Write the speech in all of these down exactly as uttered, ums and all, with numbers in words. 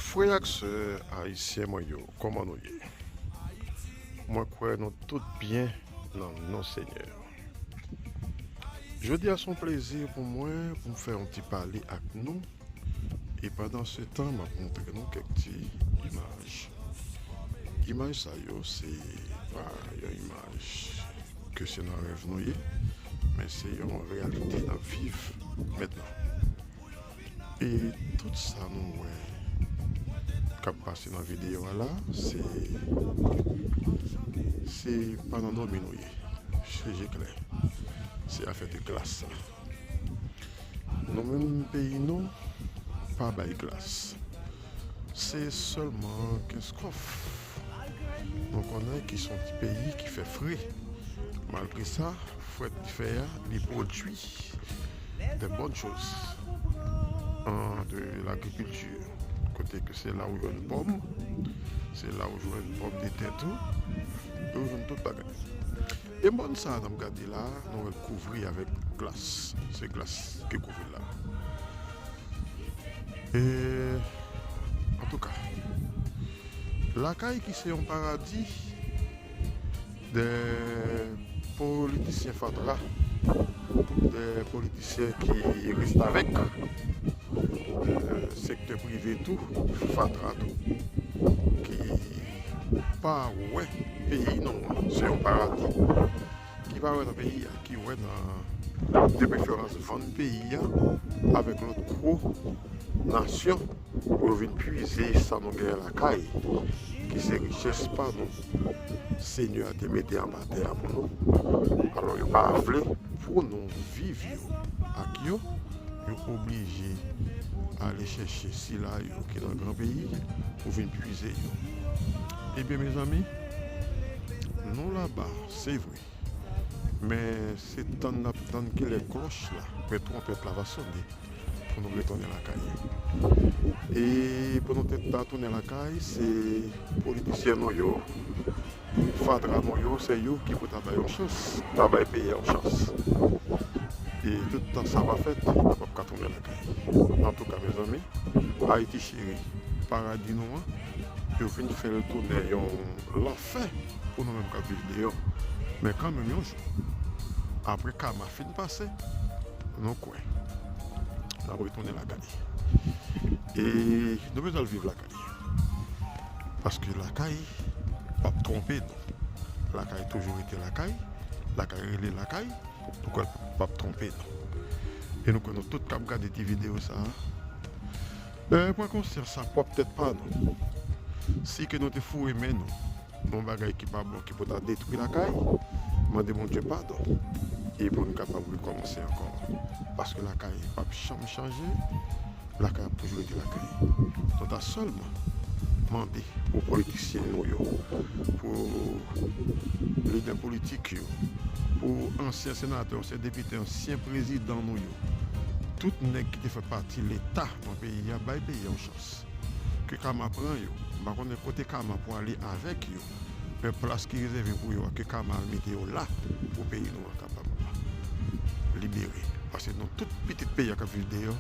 Frè ak sè ayisyen mwen yo, kòman nou ye? Mwen kwè nou tout byen nan non Senyè. Jodi a se yon plezi pou mwen pou m fè yon ti pale ak nou. E pandan se tan, m ap montre nou kèk ti imaj. Imaj sa yo, se pa yon imaj ke se nan rèv nou ye, men se yon reyalite n ap viv mentnan. E tout sa nou wè k ap pase nan videyo a la, se, se pa nan dòmi nou ye. Chanje klè. Se afè de glas sa. Nou menm peyi nou pa bay glas. Se sèlman Kenskòf nou konnen ki se yon ti peyi ki fè fre. Malgre sa, frèt li fè a, li pwodui de bonnes choses, an, de lagrikilti, kote ke se la ou jwenn pòm, se la ou jwenn pòmdetè tou, ou jwenn tout bagay. E mòn sa a n ap gade la, nou wè l kouvri avèk glas. Se glas ki kouvri l la. E, antouka, Lakay ki se yon paradi de politisyen fatra, de politisyen ki restavèk, de sektè prive tou, fatra tou, ki pa wè peyi nou an se yon paradi, ki pa wè nan peyi a, ki wè nan, de preferans, vann peyi a avèk lòt gwo nasyon pou yo vin puize sa nou genyen lakay, ki se richès pa nou Senyè a te mete anba tè a pou nou. Alò, yo pa vle pou nou viv yo ak yo, yo oblije ale chèche sila yo ki nan gran peyi pou vin puize yo. Ebyen, mezanmi, nou laba, se vre. Men se tann n ap tann kilè klòch la, kilè twonpèt la va sone pou nou retounen lakay. E pou nou te ta tounen lakay, se politisyen nou yo, fatra nou yo, se yo ki pou ta bay yon chans, ta bay peyi a yon chans. E tout tan sa pa fèt, nou p ap ka tounen lakay. Antouka, mezanmi, Ayiti cheri, paradi nou an, yo vin fè l tounen yon lanfè pou nou menm k ap viv deyò. Men kanmenm, yon jou, apre kama fin pase, nou kwè n ap retounen lakay. E nou bezwen al viv lakay. Paske lakay p ap twonpe nou. Lakay toujou rete lakay. Lakay rele lakay. Nou kwè l p ap twonpe nou. E nou kwè nou tout k ap gade ti videyo sa a, e, pran konsyans a pwòp tèt pa nou. Si ke nou te foure men nou nan yon bagay ki pa bon, ki pou ta detwi lakay, mande Bondye padon. E pou nou kapab rekòmanse ankò. Paske lakay p ap janm chanje, lakay ap toujou rete lakay. Nou ta sèlman mande pou politisyen nou yo, pou lidè politik yo, pou ansyen senatè, ansyen depite, ansyen prezidan nou yo, tout nèg ki te fè pati Leta nan peyi a, bay peyi a yon chans. Ke kama pran yo. M pa konnen kote kama pou ale avèk yo, men plas ki rezève pou yo a, ke kama al mete yo la pou peyi nou an kapab libere. Paske nou tout pitit peyi a k ap viv deyò,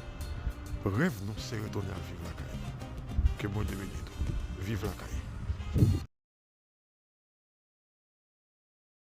rèv nou se retounen al viv lakay nou. Ke Bondye beni nou. Viv lakay.